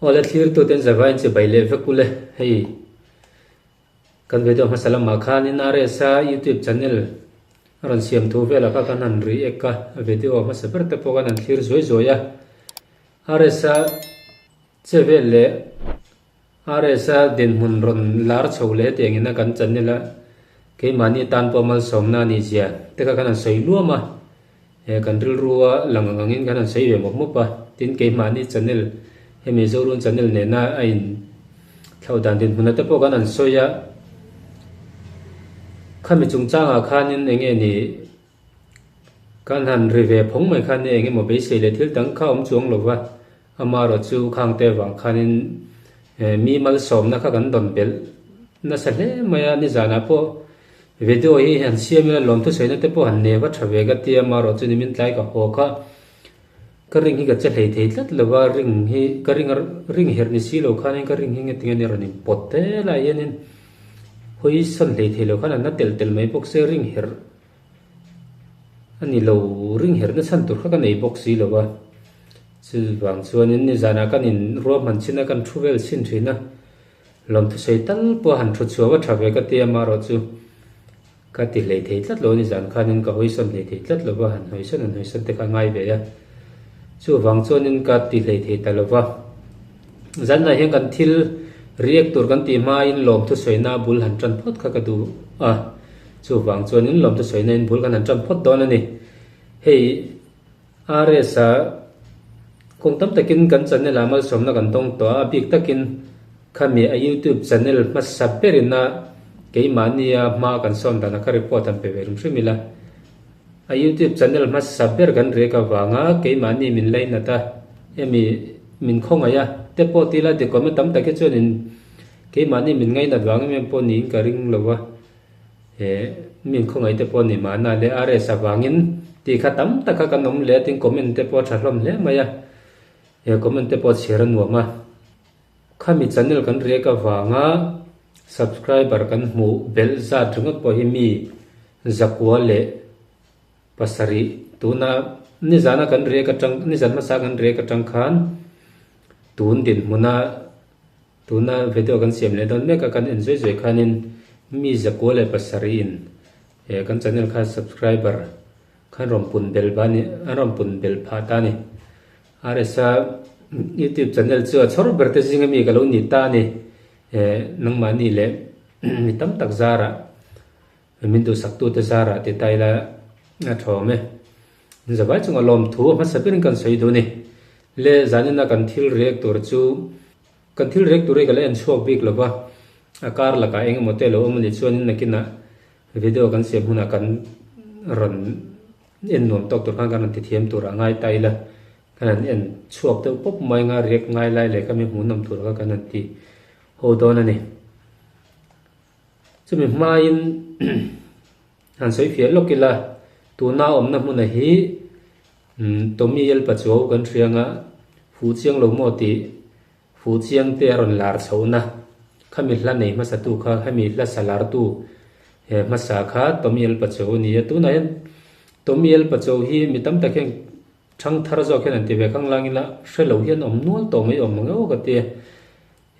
Awle thlirtuten zavaiin chibai leh vek ule hei kan video hmasa lamah khanin RSa youtube channel a rawn siam thu velah kha kan han react a, a video hmasa ber te pawh kan han thlir zuai zuai a. RSa che vel leh RSa dinhmun rawn lar chho leh tiangin a kan channel a keimahni tan pawh malsawmna a nih zia te kha kan han sawi luam a. He kan rilrua lang ang angin kan han sawi ve mawp mawp a, tin keimahni channel hemi Zorun channel nena a in thlauh dan dinhmun te pawh kan han sawi a, khami chungchangah khanin eng nge ni kan han ri ve phawng mai khan eng emaw beisei leh thil dang kha awm chuang lo va, amaherawhchu khangte vang khanin mi malsawmna kha kan dawn belh nasa hle mai a, nizanah pawh Video hi han siam ila lawm thusawina te pawh han nei va tha ve ka tia amaherawh chu nimin tlai ka haw kha ka ring hi ka che hlei thei tlat lo va ring hi ka ring ring herh ni si lo khanin ka ring hi nge tinge ni rawn in pawt te lai hianin hawi sawn hlei thei lo khan an la tel tel mai bawk se ring herh a ni lo ring herh na chhan tur kha ka nei bawk si lo va chuvang chuanin nizanah kan in ruahman chin a kan thu vel chhin thin a. Lawmthusawi tal pawh han thu chhuak a tha ve ka ti a, amaherawh chu ka ti hlei thei tlat lo a ni zan khanin ka hawisawn hlei thei tlat lo va, han hawisawn han hawisawn te kha a ngai ve a, chuvang chuanin ka ti hlei thei ta lo va. Zanah hian kan thil react tur kan tih hmain lawmthusawina bul han tan phawt kha ka duh a, chuvang chuanin lawmthusawina in bul kan han tan phawt dawn a ni. Hei. RS-a kawng tam takin kan channel ah malsawmna kan dawng tawh a, a bik takin khami a youtube channel hmasa berin a keimahnia hma kan sawn dan a kha report han pe ve hrim hrim ila. A youtube channel hmasa ber kan rek avanga keimahni min lainat a, hemi min khawngaih a te pawh tila ti comment tam tak hi chuanin keimahni min ngainat vang em em pawh niin ka ring lo a. He min khawngaih te pawh ni mahna le RS avangin tih kha tam tak kha kan awm leh a tin comment te pawh a tha hlawm hle mai a, he comment te pawh chhiar a nuam a. Khami channel kan react avanga subscriber kan hmuh belh zat ringawt pawh hi mi zakua leh pasarih tuna nizana kan react atang nizan hmasa kan react atang khan tun dinhmuna Tuna video kan siam leh dawn mek a, kan en zui zui khanin mi 107 in he kan channel kha subscriber khan rawn pun bel va ni an rawn pun bel phah ta a ni. RSa youtube channel chu a chhawr ber te zinga mi ka lo ni ta a ni. He nangmahni leh mi tam tak zarah min duhsaktute zarah ti ta ila a tha awm e. Zavai chunga lawmthu a hmasa berin kan sawi duh a ni. Le zanina kan thil react tur chu Kan thil rek tur hi ka la en chhuak bik lo va, a kar lakah eng emaw te lo awm a nih chuanin nakinah video kan siam hunah kan rawn en nuam tawk tur khan kan rawn ti thiam tur a ngai ta ila, kan han en chhuak deuh pawp mai anga rek ngai lai leh kha mi hmuhnawm tur kha kan han ti ho dawn a ni. Chumi hmain han sawi fiah lawk ila, tuna awmna hmuna hi Tommy Elpa Chuau kan hria anga Fuh chiang lo maw tih Fuh chiang te a rawn lar chhohna khami hla nei hmasa tu kha hemi hla sa lar tu he hmasa kha Tommy Elpa Chuau a ni a, tunah hian Tommy Elpa Chuau hi mi tam tak hian thang thar zawk hian an ti ve khang lang ila hre lo hian awm nual tawh mai awm ang emaw ka ti a,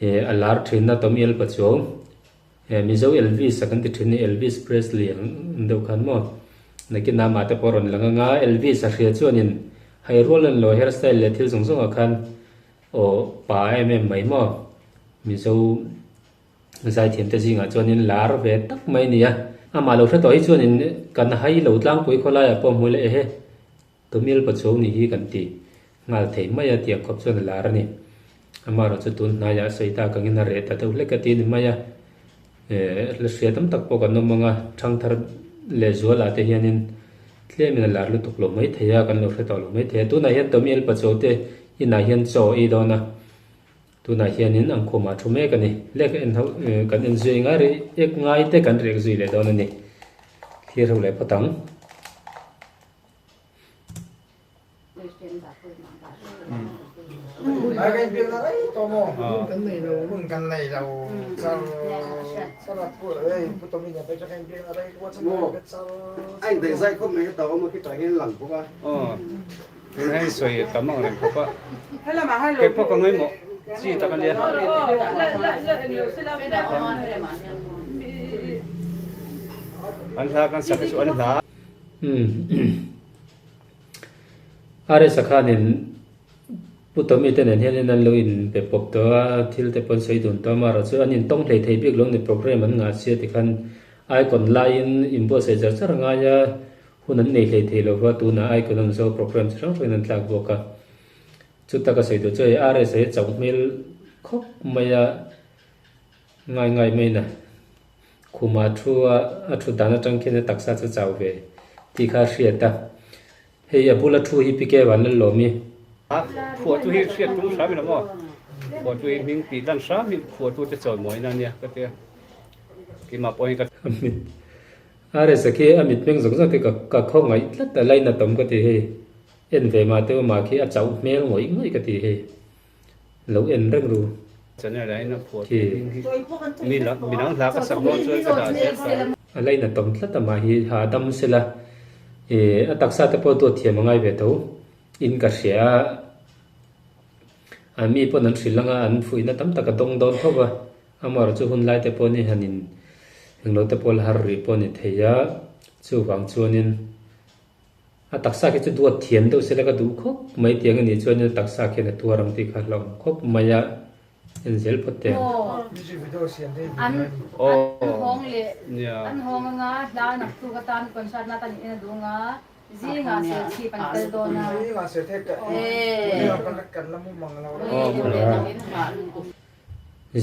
he a lar thin a Tommy Elpa Chuau. He Mizo Elvis a kan ti thin hi Elvis Presley ang deuh khan maw? Nakin amah te pawh a rawn lang anga Elvis a hria chuanin hai rual an lo hairstyle leh thil zawng zawngah khan aw pa em em mai maw? Mizo zaithiam te zingah chuanin lar ve tak mai a ni a. Amah lo hre tawh hi chuanin kan hai lo tlangpui khawlaiah pawh hmu leh ehe. Tumil Pachuau ni hi kan ti nghal thei mai a tiang khawp chuan a lar a ni. Amaherawh chu tun hnaiah sawi tak angin a reh ta deuh hlek a ti a ni mai a. Hla hria tam tak pawh kan awm ang a, thangthar leh zualah te hianin tlemin a lar lutuk lo mai thei a, kan lo hre tawh lo mai thei a. Tunah hian Tumil Pachuau te inah hian chaw a ei dawn a, tunah hianin ang khumah thu mek a ni. Lehkha en ho kan en zui ngai rih ek ngai te kan rek zui leh dawn a ni. Thlir ho leh phawt ang. Hei sawi tam ang reng khawp a, kei pawh ka ngaimawh. chi tak a nia. An hla kan sak hi chu an hla. RS-a khanin Pu Tommy te nen hianin an lo inbe pawp tawh a, thil te pawh an sawi dun tawh a, amaherawhchu chu an intawng hlei thei bik lo ni program an ngah sia tikhan icon laiin inbuatsaih char char a ngai a, hun an nei hlei thei lo va, tunah icon an zo program chi hrang hrangin an tlak bawk a. Chuta ka sawi duh chu hei RS-a hi chauh hmel khawp mai a, ngai ngai mai na. Khuma thu a, a thut dan atang khian a taksa chu chau ve tih kha a hriat a. Hei a bula thu hi PK Vanlalawm i. A phuahtu hi hriat tum hram ila maw? Phuahtu hi hming tih lan hram hi phuahtu te chawi mawina a nia ka tia. Keimah pawh hi ka. A mit RS a khi a mit hmeng zawk zawk te ka khawngaih tlat a lainatawm ka ti hei. En ve mah teuh mah khi a chauh hmel ngawih ngawih ka ti hei. Lo en reng ru. Channel ah hian a phuah tih hming hi mi midang hla ka sak dawn chuan ka dah zel ta. A lain a tawm tlat a mah hi ha a dam sela ih a taksa te pawh duat thiam a ngai ve tho in ka hria a an mi pawn an hrilh anga an fuihna tam tak a dawng dawn tho va amaherawhchu hun lai te pawh ni han in englo te pawh la har rih pawh a ni thei a chuvang chuanin. A taksa khi chu duat thiam deuh sela ka duh khawp mai tiang a nih chuanin a taksa khian a tuar ang tih kha hlauhawm khawp mai a, en zel phawt teh ang.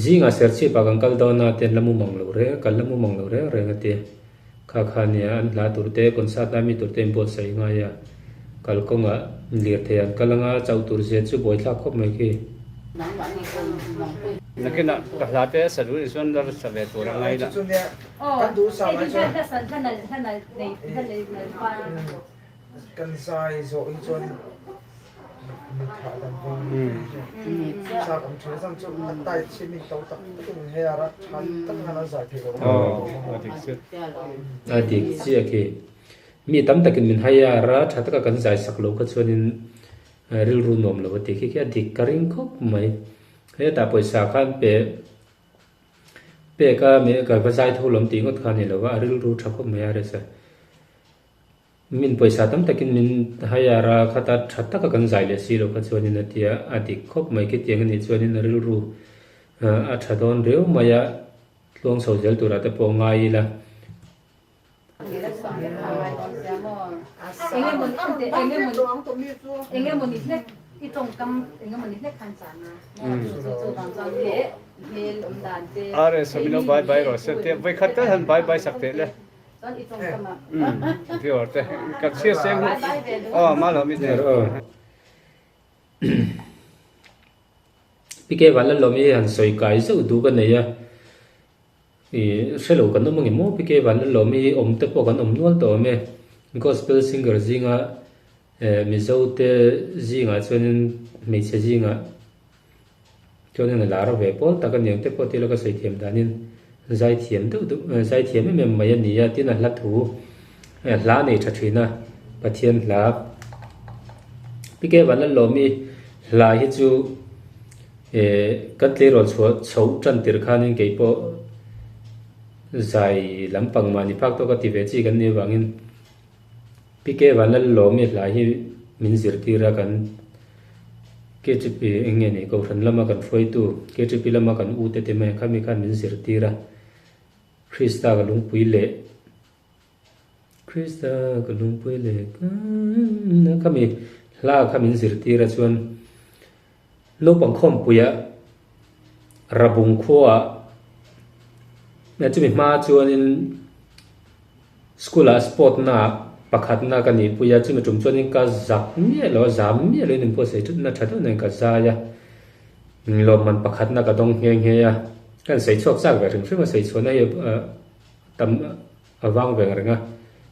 Zingah Serchhip ah kan kal dawn a ten la mu mang lo reng a, kan la mu mang lo reng reng a ti. Kha kha nia an hla tur te, concert lai mi tur te in buatsaih ngai a, kalkawngah lirthei an kal anga chauh tur zia chu buaithlak khawp mai khi. Nakinah ka hla te sa duh nih chuan la sa ve tur a ngai la. Kan zai zawh hi chuan mi thah dam vang chak awm thin a chang chu a tight si min to tak tak in hei a rak tha tak hian an zai thei lo a dik chiah a dik chiah khi mi tam takin min hai a ra tha taka kan zai sak lo kha chuanin rilru nuam lo a ti khi khi a dik ka ring khawp mai hetah pawisa khan pe pek a mi ka va zai tho lawm tih ngawt kha a ni lo va a rilru tha khawp mai a resa Min pawisa tam takin min hire a, khata tha taka kan zai leh si lo kha chuanin a ti a, a dik khawp mai khitiang a nih chuanin a rilru a tha dawn riau mai a, tluang chho zel turah te pawh ngai ila. RS Samilo bye bye rawh se te vawikhat tal han bye bye sak teh le. PK Vanlalawm hi han sawi kai zeuh duh ka nei a, ih hre lo kan awm ang em maw PK Vanlalawm hi awm te pawh kan awm nual tawh awm e, gospel singer zinga eh Mizo te zingah chuanin hmeichhe zingah Chuanin a lar ve pawl tak a niang te pawh tila ka sawi thiam danin zai thiam deuh deuh zai thiam em em mai a ni a tin a hla thu hla nei tha thin a Pathian hla PK Vanlalawmi hla hi chu eh kan tleirawl chhuah chhoh tan tir khanin kei pawh zai lampang mahni phak tawk a ti ve chi kan nih avangin PK Vanlalawmi hla hi min zirtir a kan KTP eng nge ni Kohhran lama kan hruaitu KTP lama kan ute te mai khami khan min zirtir a Krista ka lungpui leh Krista ka lungpui leh khami hla kha min zirtir a chuan naupang khawmpuia Rabung khuaah chumi hma chuanin School ah sport na ah pakhat na ka nih pui a, chumi tum chuanin ka zak miah lo a, zam miah lo in in pawh sawi thut na tha deuh nen ka zai a, lawmman pakhat na ka dawng nghe nghe a, ka in sawi chhuak chak ve hrim hrim a, sawi chhuahna hi tam a vang ve ang reng a,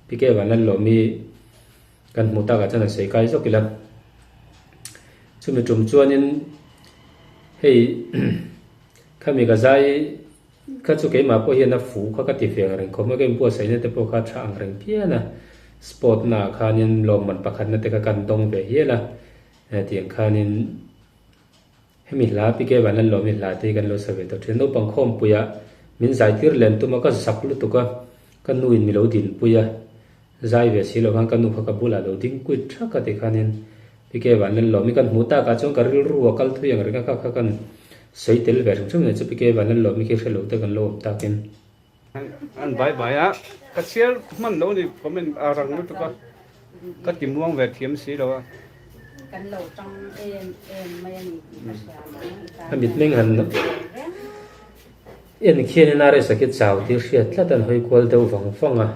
PK Vanlalawmi kan hmuh takah chuan an sawi kai zawk ila, chumi tum chuanin hei khami ka zai. Kha chu keimah pawh hian a fu kha ka ti ve ang reng khawp mai, ka inbuatsaihna te pawh kha a tha ang reng phian a, sport naah khanin lawmman pakhatna te kha kan dawng ve hial a, hetiang khanin Hemi hla PK Vanlalawmi hla te hi kan lo sa ve tawh thin. Naupang khawmpuiah min zaitir len tum a, ka zak lutuk a, ka nu in mi lo dinpui a, zai ve si lo khan ka nu kha ka bulah lo ding kuit thak a tikhanin PK Vanlalawmi kan hmuh takah chuan ka rilru a kal thui ang reng a, kha kha kan sawi tel ve hrim hrim a ni chu PK Vanlalawmi khi hre lo te kan lo awm takin. An bai bai a, ka chhiar hman lo ni comment a rang lutuk a, ka ti muang ve thiam si lo a. A mitmeng han en khian in RS a khi chau tih hriat tlat an hawi kual deuh vang vang a,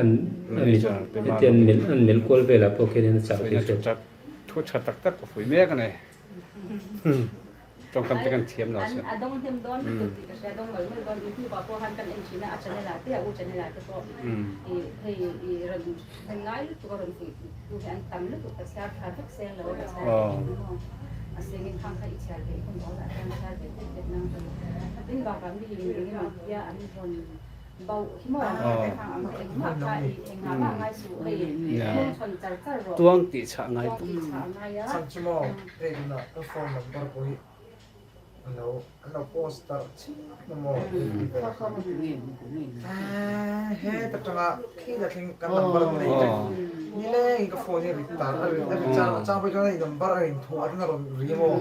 an mit heti an melh an melh kual velah pawh khian in a chau tih hriat. Thu tha tak tak ka fui mek a ni. Tawngkam te kan thiam lo a dawng hnem dawn lutuk tih ka hria dawng mal mal dawn youtube ah pawh khan kan en thin a a channel ah te a u channel ah te pawh i hei i rawn hnem ngai lutuk a rawn fuih tu hi an tam lutuk ka chhiar tha vek seng lo a ka chhiar ve thin maw a sengin khang kha i chhiar ve hun awl ah chuan chhiar ve tet tet nang chu tin bakah mi in eng emaw tia an rawn Tuang tih chah ngai tuk. Chhan chu maw hei tunah ka phone number pawh hi alo an lo post darh chiap na maw he ta tanga khi la thleng kan number an nei vek nileng in ka phone hi a ri tar a ri chang a chang pawh chuan hei number a in thuah ten a rawn ri maw.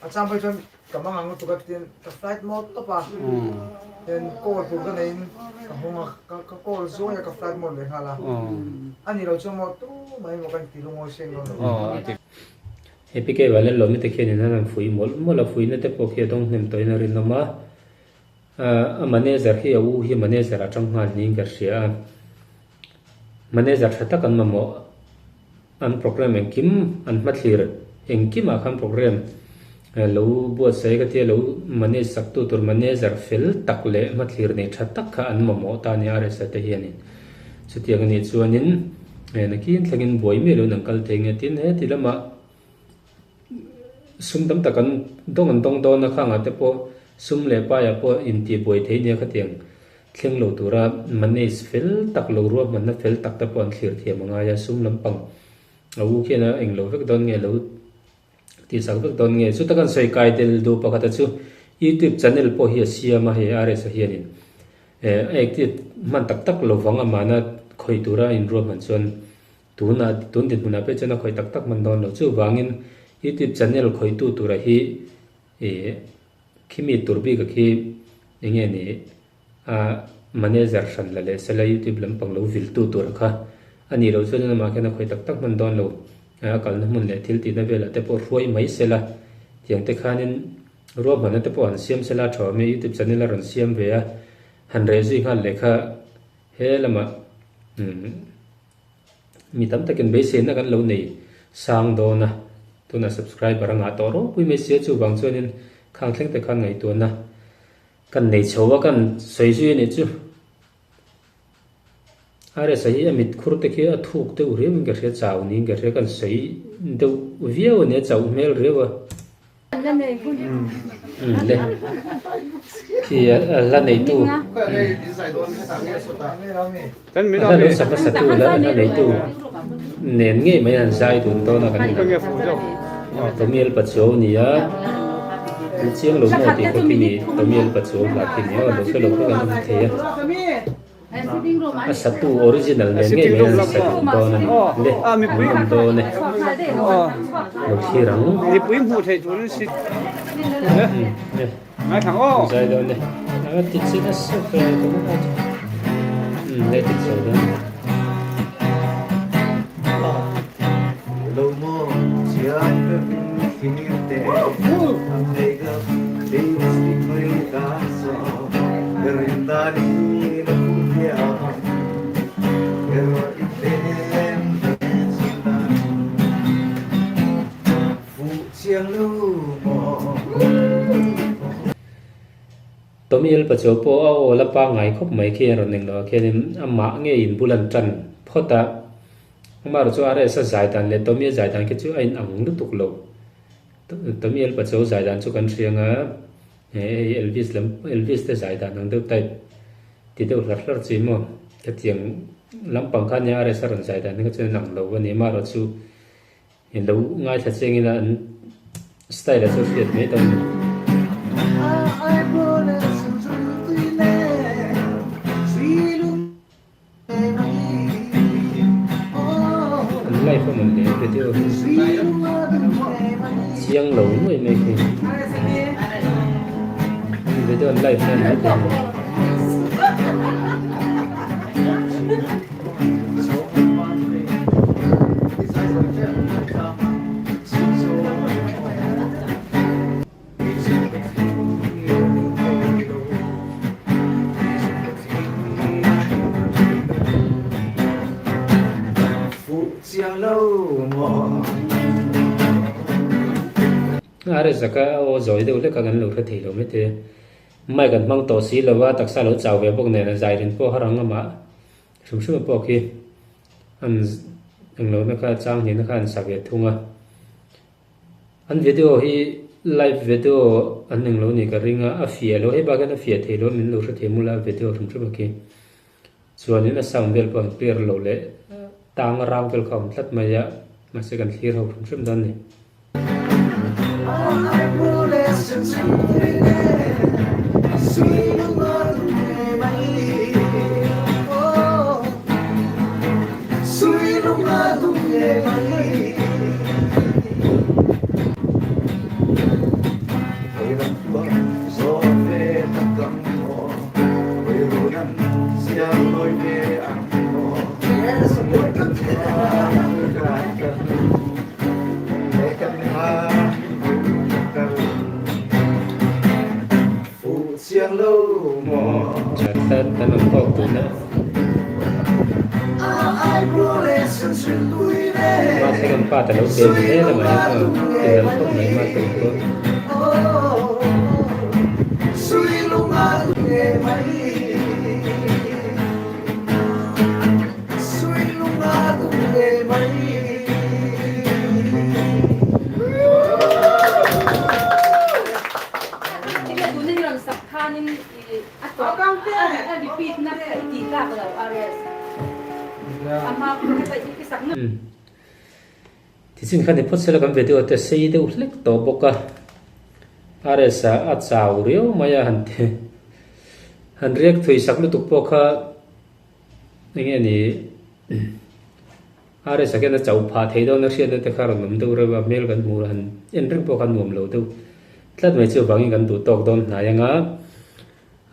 A chang phei chuan ka mang ang lutuk a tin ka flight mode tawp a then call tur ka neiin ka hawng a ka call zuai a ka flight mode leh nghal a a ni lo chuan maw tu mai emaw ka inti lungawi seng dawn lo. APK Vanlalawmi te khian in an han fui mawlh mawlh a, fuihna te pawh khi a dawng hnem tawhin a rinawm a, a manager hi a u hi manager atang nghal niin ka hria a, Manager tha tak an mamawh, an programme engkim an hmathlir engkimah khan programme lo buatsaih ka tia lo manage sak tu tur manager fel tak leh hmathlir nei tha tak kha an mamawh ta a ni RSA te hianin. Chutiang anih chuanin nakin thlengin buai miah loin an kal thei nge tin heti lamah sum tam tak an dawng an dawng dawn a khangah te pawh sum leh paiah pawh intihbuai thei nia khatiang Thleng lo tura manage fel tak lo ruahmanna fel tak te pawh an thlir thiam a ngai a, sum lampang a u khian a eng lo vek dawn nge lo tihsak vek dawn nge. Chuta kan sawi kai del duh pakhata chu YouTube channel pawh hi a siam a, hei RS-a hianin eh a active hman tak tak lo vang amahna khawih tura a inruahman chuan tunah tun dinhmunah pawh chuan a khawih tak tak hman dawn lo. Chuvangin YouTube channel khawihtu tura hi ih Khimi tur bik a khi enge ni a manager hran la leh sela youtube lampang lo vil tu tur kha a nih loh chuan amah khian a khawi tak tak hman dawn lo a kalna hmun leh thil tihna velah te pawh hruai mai sela tiang te khanin ruahmanna te pawh han siam sela a tha awm e youtube channel a rawn siam ve a han reh zui nghal leh kha he lamah umm Mi tam takin beiseina kan lo nei sang dawn a, tunah subscriber a ngah tawh ropui mai sia chuvang chuanin khang thleng te khan ngaihtuahna kan nei chho a kan sawi zui a nih chu. RS-a hi a mit khur te khi a thuk deuh riau in ka hria chau niin ka hria kan sawi deuh viau a nia chauh hmel riau a. Le khi a hla neitu a hla lo sa hmasa tu la hla neitu nen ngei mai an zai dun dawn a kan Tomiel Pachuau a ni a an chiang lo maw tih kha khi mi Tomiel Pachuau hla khi ni a lo hre lo kha kan awm thei a. A satu original nen ngei mai an sa duh dawn a ni. Le, an awm dawn e. Lo thlir ang. Mipui hmuh theih turin sit. Le, ngaithla ang aw. Zai dawn e. A ti chi nasa fe ka hmu a. Le ti chho dawn. Lo maw chiang vevin thlir te an nei ka lipstick mai ka saw. Tommy El Pacho pawh a aw la pangngai khawp mai khi a rawn eng lo ah khianin amah ngeiin bul an tan phawt a, amaherawhchu RS a zai dan leh Tommy a zai dan khi chu a inang lutuk lo. Tommy El Pacho zai dan chu kan hria ang a. Hei Elvis lam Elvis te zai dan ang deuh type ti deuh hlar hlar chi maw hetiang lampang kha nia RS a rawn zai dan hi kha chuan a nang lo a ni amaherawh chu in lo ngaithla chiang ila an Style a chu hriat mai dawn ni. An live a mawn le video hi chiang lo nuai mai khi. Video an live na ni thei. A re zaka aw zawi deuh hlek a kan lo hre thei lo mai te. Mic an hmang tawh si lo a, taksa lo chau ve bawk nen a zai rin pawh har ang amah hrim hrim a pawh khi an englo na kha chang hnih na kha an sa ve thung a. An video hi live video an eng lo nih ka ring a, a fiah lo hei bak hian a fiah thei lo min lo hre thei mula video hrim hrim a khi. Chuanin a sound vel pawh an clear lo leh tang rang vel kha a awm tlat mai a, mahse kan thlir ho hrim hrim dawn a ni. Chat kan awm tawk tun a. Mahse kan pa ta lo tel hle la mai a, ti dal khawp mai mahse kan pawh. Tichin khan i phawt sela kan video te sei deuh hlek tawh bawk a, RS a a chau riau mai a han ti han riak thui sak lutuk pawh kha eng nge ni RS a khian a chauh phah thei dawn a hriatna te kha rawn awm deuh reuh a, hmel kan hmuh han en reng pawh kha nuam lo deuh tlat mai chu vangin kan duh tawk dawn hnai anga.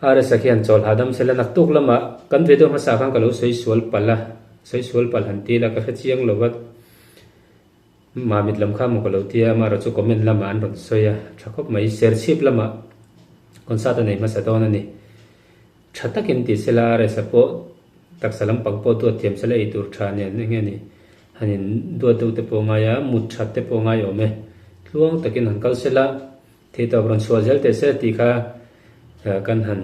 RS-a khian chawl hahdam sela naktuk lamah kan video hmasa khan ka lo sawi sual palh a, sawi sual palh han ti ila ka hre chiang lo va, Mamit lam kha maw ka lo ti a, amaherawhchu comment lamah an rawn sawi a, tha khawp mai, Serchhip lamah concert a nei hmasa dawn a ni. Tha takin ti sela RS-a pawh taksa lampang pawh duat thiam sela ei tur tha nen eng nge ni, han in duat deuh te pawh ngai a, mut that te pawh ngai awm e, tluang takin han kal sela. Theihtawp rawn chhuah zel teh se tih kha kan han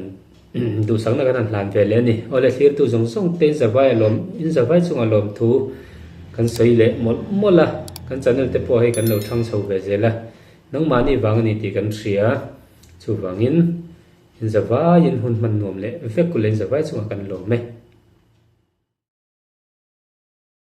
duhsakna kan han hlan ve leh a ni. Awle thlirtu zawng zawng te in zavai a lawm, in zavai chungah lawmthu kan sawi leh mawlh mawlh a, kan channel te pawh hei kan lo thang chho ve zel a, nangmahni vang a ni tih kan hria, chuvangin in zavaiin hun hman nuam leh vek uleh in zavai chungah kan lawm e.